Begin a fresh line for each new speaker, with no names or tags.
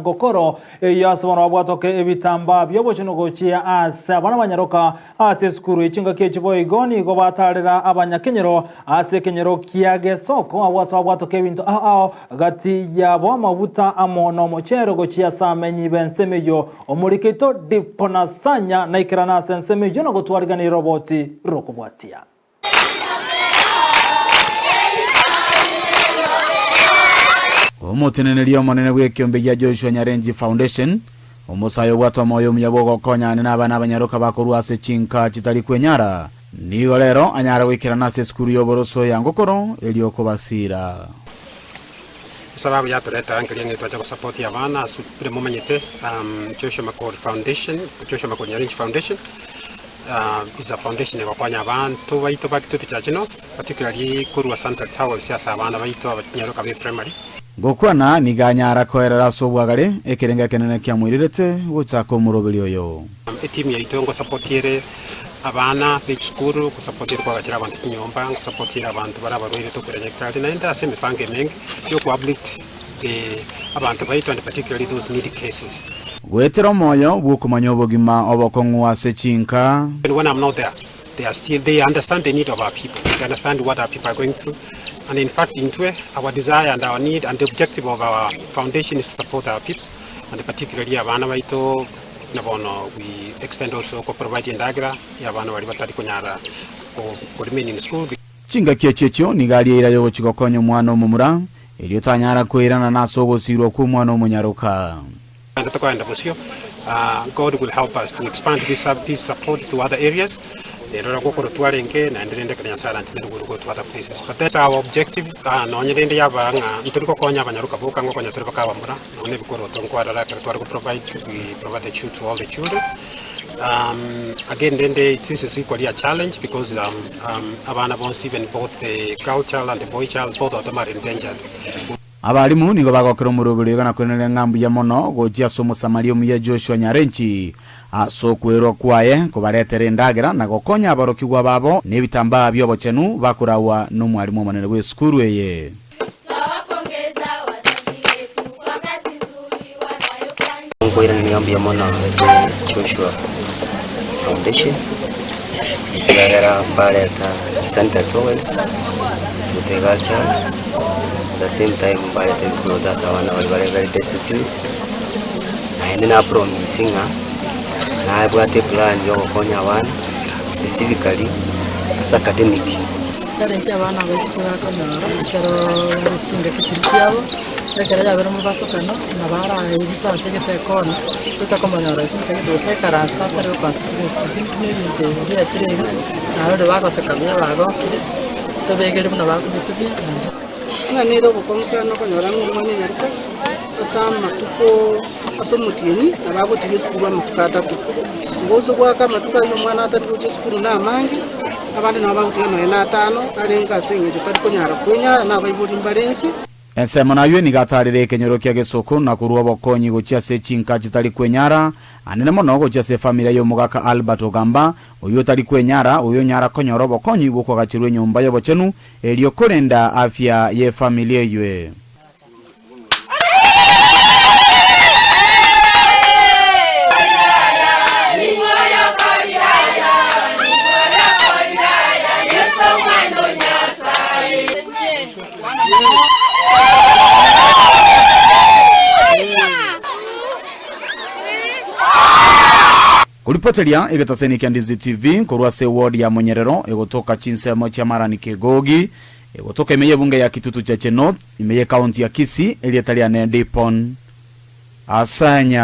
Ngokoro eyio ase bono babwatoke ebitambaa bi'obochenu gochia ase abana banyaroka ase esukuru. Chingaki echi boigo nigo batarera abanyakenyoro ase ekenyoro kia Gesoko agwo ase babwatoke ebinto ao ao gati yabo amaguta amo nomochere gochia ase amenyi b'ensemo eyio. Omoriki oito Diponasanya naikerane ase ensemo eyio na gotwariganera roboti rokobwatia.
Omoteneneri omonene bw'ekeombe gia Joshua Nyarenji Foundation, omosae obwate omoyo omuya bw'ogokonya ane nabana abanyaroka bakorwa ase chinka chitari kwenyara, nigo rero anyare goikerana ase esukuru y'oboroso ya Ngokoro erio kobasiira.
Esababu yatoreta nkeria ng'a twacha gosapotia abana ase buna momanyete Joshua Makori Foundation, Joshua Makori Nyarenchi Foundation is a foundation egokonya abanto baito ba Kitutu Church North particularly korwa Santa Towers ase abana baito abanyaroka be primary.
Gokwana nigo anyara koerera ase obwagare, ekerengo ekenene kiamoirerete gochaka omoroberi oyo.
Etimu yaito ngosapotie ere abana be chisukuru, ngosapotie ere koagachera abanto chinyomba, ngosapotie ere abanto bare abarwaire tokoira nyagetari, naende ase emepango emenge ya oko uplift the abanto baito and particularly those needy cases.
Goetera omoyo bw'okomanya obogima obokong'u ase chinka.
Even when I'm not there, they are still, they understand the need of our people, they understand what our people are going through, and in fact intwe, our desire and our need and the objective of our foundation is to support our people, and particularly abana baito, Na bono we extend also ko provide endagera ya abana baria batari konyara ko remain in school.
Chingaki echio echio nigo aria eira y'ogochia gokonya omwana omomura, erio tanyara koirana nase ogosiirwa kw'omwana omonyaroka.
Naende tokoenda bosio, God will help us to expand this this support to other areas, eroro gokoro twarenge naende rende ekero Nyasaye aranche nere go to other places. But that's our objective, nonye rende yaba ng'a ntori gokonya abanyaroka boka, ngokonya tore baka abamura. Nonya nebikoroto nkwarora ekero tware go provide, we provide the shoe to all the children. Again rende this is equally a challenge because abana bonsi even both the girl child and the boy child both of them are endangered.
Abalimu nigo bagokera omorwebori oiga na koiraneria ng'a mbuya mono gochia ase Omosamaria omuya Joshua Nyarenchi ase okwerwa kwaye kobaretera endagera na gokonya aborokigwa babo nebitambaa bi'obochenu bakoragwa nomwalimu omonene bw'esukuru eye.
Twawapongeza wazazi wetu kwa kazi nzuri wanayofanya.
Nkoiraneria mbuya mono ase Joshua Foundation, ekiagera mbareta chisanitary towels to the girl child, at the same time mbareta ebikoroto ase abana baria bare very destitute, naende na promise ng'a nabwate eplan ya ogokonya abana specifically ase academic.
Challenge abana abaiseke bakonyora ekero bare chingaki chiria chiabo, ekero yabere mobasokano, nabo araebisa ase egete ekona, tocha komonyora chinsa gete gose ekaranse tatari goconcentrate. Lakini buna ebinto ebi biachire iga, narori bagoseka buya bagokire, tobegerie buna bakobitubia naende.
Ng'a nere obokong'u sana okonyora ng'a omwana enyaroka ase amatuko ase omotienyi nabo agotiga esukuru amatuko atato. Igo ase goaka amatuko ayio omwana atari gocha esukuru na amange, abande nabo bagotiga nonya na atano, arenge ase eng'encho tari konyara kwenyara na abaibori mbare inse.
Ensemo nayio nigo atarire ekenyoro kia Gesoko na korua obokonyi gochia ase chinka chitari kwenyara, anene mono gochia ase efamilia y'omogaka Albert Ogamba, oyio otari kwenyara, oyio onyara konyora obokonyi bw'okoagacherwa enyomba y'obochenu erio korenda afya y'efamilia eywe. Koripoteria egetaseni kia Ndizi TV korwa ase eward ya Monyerero egotoka chinsemo chia Marani Kegogi egotoka ime y'ebunge ya Kitutu Chache North ime y'ecounty ya Kisii erieta riane Dipon Asanya.